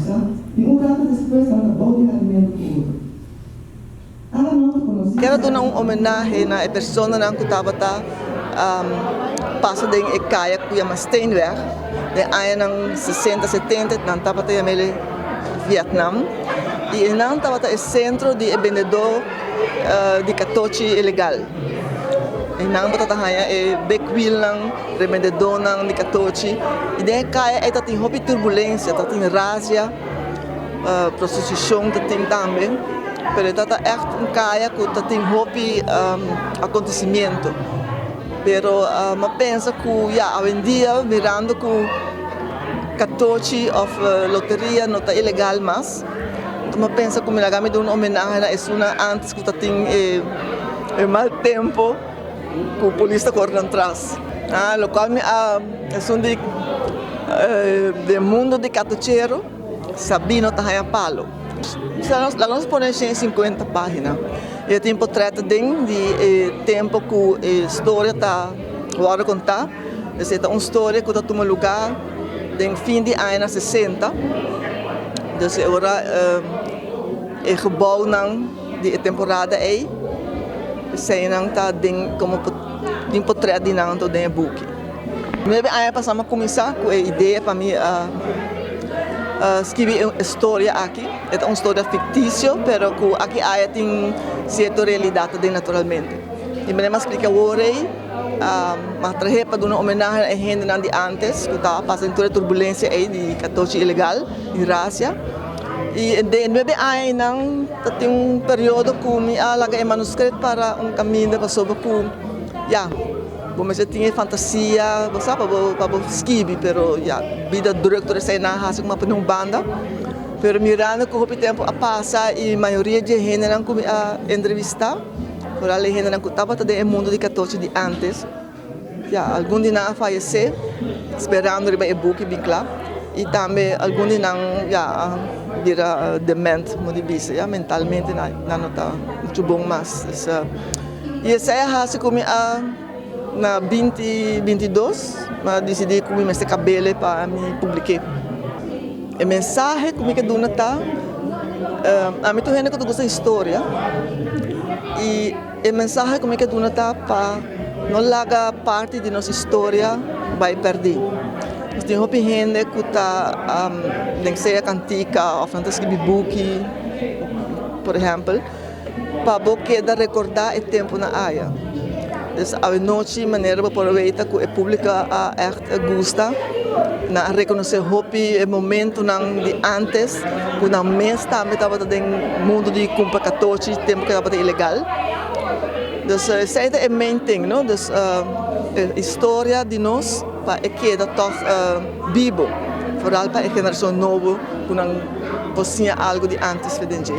kuminsá i un ratu despues nan ta bou di harimentu ku otro. Ala nan ta konosí Kier a duna un homenahe na e personanan ku tabata pasa den e kaya ku yama Steenweg den añanan sesenta, setenta, nan tabata yam'el Vietnam i einan tabata e sentro di e bendedó di katochi ilegal. Einan bo tabata haña e big wheelnan, rebendedónan di katochi i den e kaya ei tabatin hopi turbulensia, tabatin razia. Prostitucion ta tin tambe, pero e ta ta echt un caya cu ta tin hopi acontecimiento. Pero mi a pensa cu ya awendia mirando cu catochi of loteria no ta ilegal mas, mi a pensa cu mi laga mi duna un homenahe na esunnan antes cu ta tin e mal tempo cu polis ta core nan tras. Locual mi a esun di den mundo di catochero. Sabino ta haña palo. Laga nos pone 150 página. E tin portret den di e tempo ku e storia ta wòrdu kontá. Esei ta un storia ku ta tuma lugá den fin di añanan sesenta. Dus e ora e gebounan di e temporada ei, eseinan ta den komo tin portret di nan anto den e buki. Nuebe aña pasá mi a kuminsá ku e idea pa mi skibi e storia aki. E ta un storia fiktisio, pero ku aki aya tin sierto realidat aden naturalmente. I manera mi a splika awor ei, mi a trahe pa duna homenahe na e hendenan di ántes ku tabata pasa den tur e turbulensia ei di katochi ilegal i rasia. I den e nuebe aña einan ta tin un periodo ku mi a laga e manuskrit para un kaminda pasobra ku ya. Bo mester tin e fantasia, bo sa, pa bo pa bo skibi, pero ya, bida druk tur esei nan a hasi ku mi a pone un banda. Pero mirando ku hopi tempu a pasa i mayoria di e hendenan ku mi a entrevistá, foral e hendenan ku tabata den e mundu di katochi di ántes, ya, algun di nan a fayesé sperando riba e buki bin kla i tambe algun di nan ya a bira dement, mo di bisa, ya, mentalmente nan no ta muchu bon mas. I esei a hasi ku mi a na binti 22 mi a disidí ku mi mester kab'el pa mi publik'é. E mensahe ku mi ke duna ta, ami ta un hende ku ta gusta historia i e mensahe ku mi ke duna ta pa no laga parti di nos historia bai pèrdí. Nos tin hopi hende ku ta den sea kantika òf nan ta skibi buki por ehèmpel. Pa bo keda rekordá e tempunan aya. Dus awenochi manera bo por weta ku e públiko a ègt gusta, nan a rekonosé hopi e momentunan di ántes ku nan mes tambe tabata den mundu di kumpra katochi tempu ku tabata ilegal. Dus esei ta e main thing no, dus e historia di nos pa e keda tòg bibo, foral pa e generashon nobo ku nan por siña algu di ántes for den dje.